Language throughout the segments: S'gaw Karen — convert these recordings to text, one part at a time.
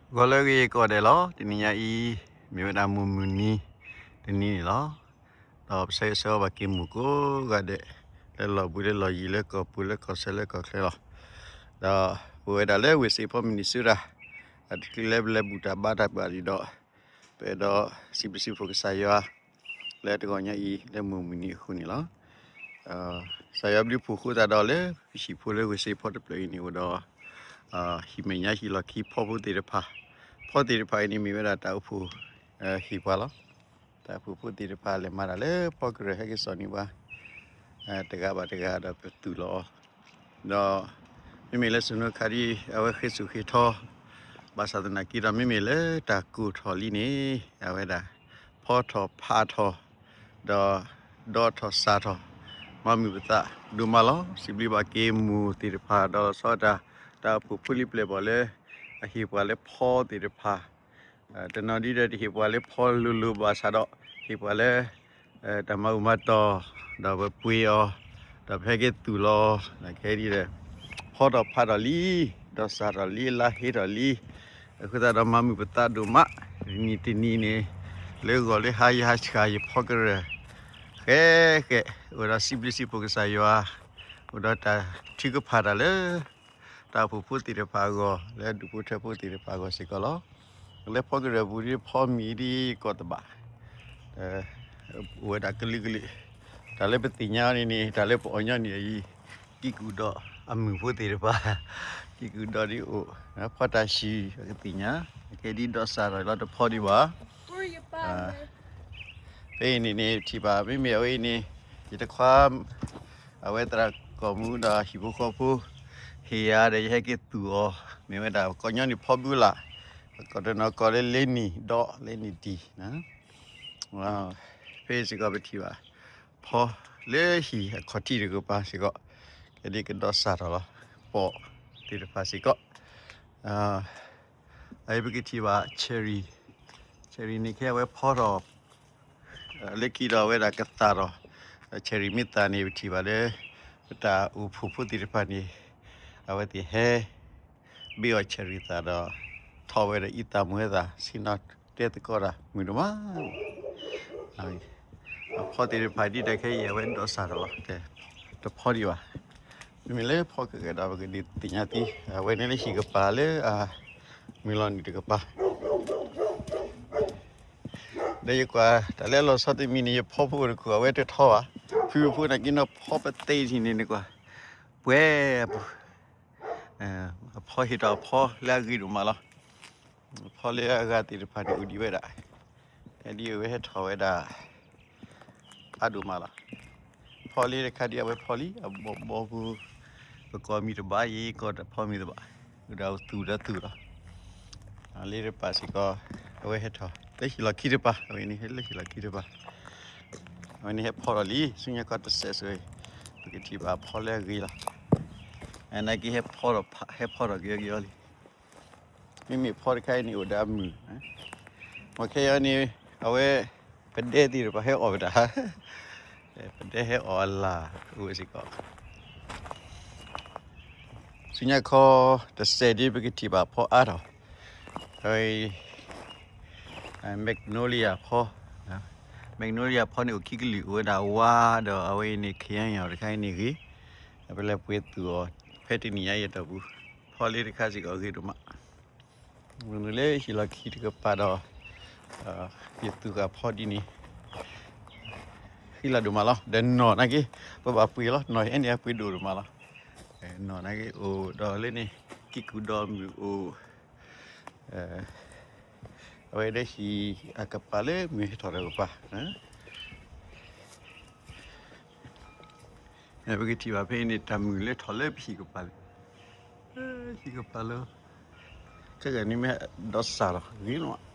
ဂီၤလၢအဂ့ၤကိးဂၤဒဲးလီၤ. တနံၤညါအံၤ မ့ၢ်ဝဲဒၣ်မုၢ်မုၢ်နံၤတနံၤန့ၣ်လီၤ. ဒီးပဆၢဂ့ၤဆၢဝါဘၣ်က့ၤမုၢ်ကိးဂၤဒဲး လၢလီၢ်ဘှံးလၢလီၢ်ယံၤ လၢကီၢ်ပူၤလၢကီၢ်စဲၣ်လၢကီၢ်ချၢလီၤ. ဒီးပဝဲဒၣ်လၢဝ့ၢ်စ့ၣ်ဖီ Minnesota အတချုးလၢပလဲၤဘူၣ်တၢ်ဘါတၢ်ပှၤဒံးဒီး ပအဲၣ်ဒိးစံးဘျုးစံးဖှိၣ်ကစၢ်ယွၤ လၢတဂီၤညါအံၤ လၢမုၢ်မုၢ်နံၤအဃိန့ၣ်လီၤ. ကစၢ်ယွၤဘျုးဖှိၣ်ဃိသတးဒီးလၢ ပဟံၣ်ဖိလၢဝ့ၢ်စ့ၣ်ဖီတဖျၢၣ်အံၤန့ၣ်အိၣ်ဒီး ဟံၣ်မဲာ်ညါဟံၣ်လီၢ်ခံဖီဖိသ့ၣ်တဖၣ်, ဖီသ့ၣ်တဖၣ်အံၤန့ၣ်မ့ၢ်ဝဲဒၣ်တၢ်အိၣ်ဖှိၣ်ဟ့ၣ်ပှၤလီၤ. တၢ်အိၣ်ဖှိၣ်ဖိသ့ၣ်တဖၣ်လဲၤမၤတၢ်လၢဖီကရၢၢ်ဟဲက့ၤစိာ်န့ၢ်ပှၤ တဂၤဘၣ်တဂၤဒီးပသူၣ်လီၤအီၤ, ဒီးမ့မ့ၢ်လၢစနိခါဒ်အံၤ အဝဲဃ့ၢ်ဆူၣ်ဃ့ၢ်ထီ ဘၣ်ဆၣ်သနာ်က့ဒီး မ့မ့ၢ်လၢတၢ်ကိၢ်ထီၣ်လံန့ၣ် အဝဲဒၣ် ဖီထီၣ်ဖးထီၣ် ဒီး ဒီးထီၣ်စၢ်ထီၣ် မၤမုာ်ပသးဒိၣ်မးလီၤ. စံးဘျုးဘၣ်က့ၤမိၢ်သ့ၣ်တဖၣ် ဒီးလီၤဆီဒၣ်တၢ် တၢ်အိၣ်ဖှိၣ်ဖိလံၤပျဲၢ်ဘီၣ်လၢ အဟ့ၣ်ပှၤလၢဖီသ့ၣ်တဖၣ် တနီၤဒ်ဒီးတဟ့ၣ်ပှၤလၢဖီလိၤလိၤဘၣ်ဆၣ်ဒီး ဟ့ၣ်ပှၤလၢ တၢ်မၤအူမၤတီၢ် ဒီးပပှ့ၤအီၤ ဒီးပဟဲက့ၤသူၣ်လီၤ ခဲဒ်ဒီး ဖီထီၣ်ဖးထီၣ်လံ ဒီးစၢ်ထီၣ်လံ လါဟ့ထီၣ်လံ, အဃိသတးဒီးမၤမုာ်ပသးဒိၣ်မး တနံၤတနံၤန့ၣ် လၢဂီၤလၢဟါယဟးဆှၣ်ယဖီကရၢၢ် ဃဲဃဲ အိၣ်ဒီးစံးဘျုးစံးဖှိၣ်ကစၢ်ယွၤ အိၣ်ဒီးတၢ်ထုကဖၣ်တၢ်လၢ တၢ်အိၣ်ဖှိၣ်ဖိသ့ၣ်တဖၣ်အဂီၢ် လၢဒူၣ်ဖိထၢဖိသ့ၣ်တဖၣ်အဂီၢ်စ့ၢ်ကီးလီၤ. လၢဖီကရၢၢ်ပူၤဒ်ဖီမံၤဒ်ယကီၢ်တဘၣ် အိၣ်ဝဲဒၣ်ကလုာ်ကလုာ်, တၢ်လၢပသ့ၣ်ညါန့ၣ်န့ၣ် တၢ်လၢပအီၣ်ညီနုၢ်အံၤ ကံၢ်ကူၣ်ဒီးအမုၢ်ဖိသ့ၣ်တဖၣ် ကံၢ်ကူၣ်ဒီးဒ်အိၣ် ဖီတၢ်ဆံးပကသ့ၣ်ညါ ကဲဒ်ဒီးစၢ်ထီၣ်လီၤတဖီဒံးဘၣ်. ဖဲအံၤန့ၣ်န့ၣ် ပထံၣ်ဘၣ် မ့မ့ၢ်အဝဲအံၤန့ၣ် ယတခွါ အဝဲသရၣ်ကီၢ်မူဒီးဟံၣ်ဖိဃီဖိ ဟ့ၣ်ယၤဒီးယဟဲက့ၤသူၣ်အီၤ မ့ၢ်ဝဲဒၣ်ကီၢ်ညီနုၢ်ဖီဘုလး ကီၢ်တနီၤကီၢ်လၢလ့နံၤဒီးလ့နံၤတံၢ် ဖဲအံၤစ့ၢ်ကီးပထံၣ်ဘၣ် ဖီလၢဟံၣ်အခီၣ်ထံးတကပၤစ့ၢ်ကီး ကဲဒ်ကဒီးစၢ်ထီၣ်လီၤ ပိာ်သ့ၣ်တဖၣ်စ့ၢ်ကီး အအံၤပကထံၣ်ဘၣ် cherry, cherry န့ၣ်ခဲအဝဲဖီထီၣ် လၢခံဒီးအဝဲဒၣ်ကသၣ်ထီၣ်, cherry မ့ၢ်သၣ်န့ၣ် ပထံၣ်ဘၣ်လၢ ပတၢ်အိၣ်ဖှိၣ်ဖိသ့ၣ်တဖၣ်န့ၣ် အဝဲသ့ၣ်ဟဲ ဘ့ၣ်အီၤ cherry သၣ်ဒီး ထီၣ်ဝဲဒီးအံသၣ်မူၤသၣ် ဆ့ၣ်နီၤတဲသကိးတၢ်မုာ်ဒိၣ်မး အဖီသ့ၣ်တဖၣ်ဒ်တၢ်ခဲအံၤ အဝဲဒိးစၢ်ထီၣ်လီၤ တဖီဒံးဘၣ်. မ့မ့ၢ်လၢဖီကဂဲၤဒီး ပကဒုးသ့ၣ်ညါသ့ အဝဲန့ၣ်လၢဟံၣ်ကပၤလၢ မုၢ်လီၤနုာ်တကပၤ ဒီးယကွၢ်တၢ်လၢအလီၤဆီတမံၤန့ၣ် ယဖီဖိတခိၣ် အဝဲတထီဘၣ်. ဖုဖိနာ်က့နီၢ်ဖီပသ့ထံၣ်န့ၣ် နကွၢ် ပှဲၤ အဖီဟ့ၣ်ထီၣ်အဖီလၢအဂ့ၤဒိၣ်မးလီၤ. ဖီလၢအဂၤသ့ၣ်တဖၣ်န့ၣ် အိၣ်ဒံးဝဲဒၣ် ဒ်အဝဲဟဲထီၣ်ဝဲဒၣ် အါဒိၣ်မးလီၤ. ဖီလံတခါဒ်အဝဲဖီလံ အဘီဘီဖိ ပကိးမံၤတဘၣ် ယကိးတဖီမံၤတဘၣ် ဒီးသူၣ်ဒီးသူၣ်လီၤ. လၢတပၤစ့ၢ်ကီး အဝဲဟဲထီၣ် လၢဟံၣ်လီၢ်ခံတပၤ အဝဲန့ၣ်ဟဲလၢဟံၣ်လီၢ်ခံတပၤ အဝဲန့ၣ်ဟဲဖီထီၣ်လံ ဆူညါခီတစဲးဆိ ပကထံၣ်ဘၣ်ဖီလၢအဂ့ၤလီၤ. နာ်က့ဟဲဖီထီၣ်ဖး ဟဲဖီထီၣ်ကယီကယီလံ မ့မ့ၢ်ဖီတခါအံၤန့ၣ် အိၣ်ဒီးအမုၢ် မ့ၢ်ခဲအံၤန့ၣ် အဝဲ ပဒဲသ့ၣ်တဖၣ်ဟဲအီၣ်ဝဲဒၣ် ပဒဲဟဲအီၣ်အလၣ်အိၣ်ဝဲစ့ၢ်ကီး ဆူညါခီတစဲးဒ်ပကထံၣ်ဘၣ်ဖီအါထီၣ် အဝဲ magnolia ဖီ magnolia ဖီန့ၣ်အိၣ်ခံကလုာ် အိၣ်ဝဲဒၣ်ဝါဒီးအဝဲအံၤန့ၣ် ခယါယီၤတခါအံၤန့ၣ်ဂ့ၤ ပလဲၤပှ့ၤသူၣ်အီၤ ဖဲတနံၤညါအံၤအတီၢ်ပူၤ ဖီလံတခါစ့ၢ်ကီးဂ့ၤဒိၣ်မး မ့ၢ်လၢဟံၣ်လီၢ်ခံတကပၤဒီး ယသူၣ်ဃာ်ဖီဒ်န့ၣ် ဃံလၤဒိၣ်မးလီၤ. ဒီးနီၢ်နာ်က့ ပဘၣ်ပှ့ၤလီၤ နီၢ်အဲၣ်န့ၣ်အပှ့ၤဒိၣ်ဒိၣ်မးလီၤ. နီၢ်နာ်က့အိၣ်ဒီးလၢန့ၣ် ကံၢ်ကူၣ်ဒီးမုၢ်အိၣ် အဝဲဒၣ်ဟံၣ်အကပၤလၢမုၢ်ဟဲထီၣ်တကပၤ ပကထံၣ်ဘၣ်ဖဲအံၤန့ၣ် တၢ်မုၢ်လၢထီၣ်လၢပဟံၣ်ကပၤလၢ ဟံၣ်ကပၤလၢ ခဲကနံၣ်မ့ၢ်ဒီးစၢ်လီၤဂ့ၤလီၤ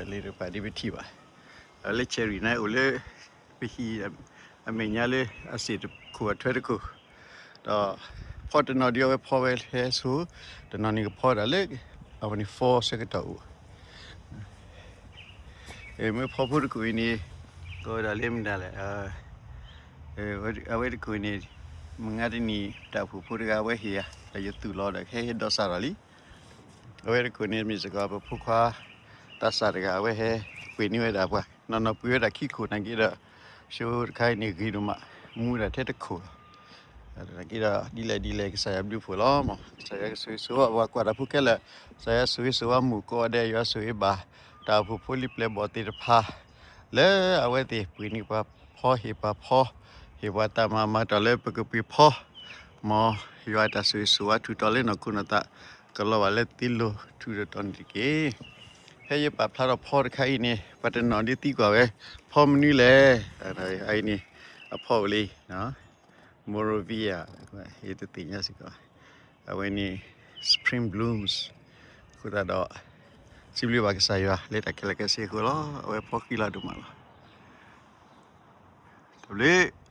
လၢတပၤဒ်ပထံၣ်ဘၣ် လၢ cherry န့ၣ်အိၣ်လၢ ပဟံၣ် အမဲာ်ညါလၢအစ့ၣ်တခိၣ်အထွဲတခိၣ် ဒီး ဖီတနီၤဒ်အဝဲဖီဝဲဟဲဆိ တနီၤန့ၣ်ကဖီဒၣ်လၢ အဝဲန့ၣ် fall ဆၢကတီၢ်အိၣ် မ့ၢ်ဖီဖိတခိၣ်အံၤန့ၣ် ကိးဝဲဒၣ်လၢမနုၤလဲၣ် အဝဲတခိၣ်အံၤန့ၣ် မုၢ်နံၤတနံၤ တၢ်အိၣ်ဖှိၣ်ဖိတဂၤအဝဲဟ့ၣ်ယၤ ဒီးယသူၣ်လီၤဒီးခဲဟဲဒီးစၢ်လီၤလံ အဝဲတခိၣ်န့ၣ်မ့ၢ်စ့ၢ်ကီး ပဖိခွါသးစၢ်တဂၤ အဝဲဟဲပှ့ၤန့ၢ်ဝဲဒၣ်ပှၤ နီၢ်နီၢ်ပှ့ၤဝဲဒၣ်ခံခိၣ်နာ်က့ဒီး show တခါအံၤန့ၣ်ဂ့ၤဒိၣ်မး မူဒၣ်ထဲတခိၣ်လီၤ. နာ်က့ဒီး ဒ်လဲၣ်ဒ်လဲၣ် ကစၢ်ယွၤဘျုးဖှိၣ်လီၤမး. ကစၢ်ယွၤကဆိၣ်ဂ့ၤဆိၣ်ဝါပှၤကွၢ်တၢ်ဖိခဲလၢာ်, ကစၢ်ယွၤဆိၣ်ဂ့ၤဆိၣ်ဝါမုၣ်ကိးဂၤဒဲး, ယွၤဆိၣ်ဂ့ၤဘၣ် တၢ်အိၣ်ဖှိၣ်ဖိလံၤပျဲၢ်ဘီၣ်သ့ၣ်တဖၣ် လၢအဝဲသ့ၣ်ပှ့ၤန့ၢ်ပှၤဖီ ဟ့ၣ်ပှၤဖီ, ဟ့ၣ်ပှၤတၢ်မၤမၤတၢ်လၢပကပှ့ၤဖီ, မ်ယွၤတၢ်ဆိၣ်ဂ့ၤဆိၣ်ဝါထုးထီၣ်လၢနီၢ်ခိနီၢ်သး ကလီၤဘၣ်လၢသ့လိၤထူးတတီၤန့ၣ်တက့ၢ်. ဖဲယပာ်ဖျါထီၣ်ဖီတခါအံၤန့ၣ် ပှၤတနီၤဒ်သံကွၢ်ဝဲ ဖီမနုၤလဲၣ်. အအံၤန့ၣ် အဖီဝဲလံ Morovia ယတသ့ၣ်ညါစ့ၢ်ကီး, အဝဲန့ၣ် spring blooms အဃိသတးဒီး စံးဘျုးဘၣ်ကစၢ်ယွၤလၢတၢ်ခဲလၢာ်ခဲဆ့အဃိလီၤ. အဝဲဖီဃံလၤဒိၣ်မးလီၤ. တၢ်ဘျုး